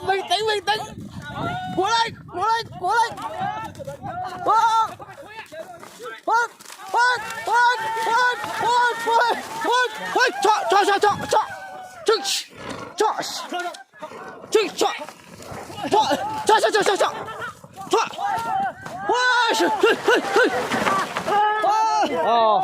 Bình tĩnh, bình tĩnh. Cố lên, cố lên, cố lên. Chọi, chọi, chọi, chọi, chọi. Chọi. Chọi, chọi, chọi, chọi, chọi. Chọi. Ôi, hây, hây, hây. Ôi. Ôi.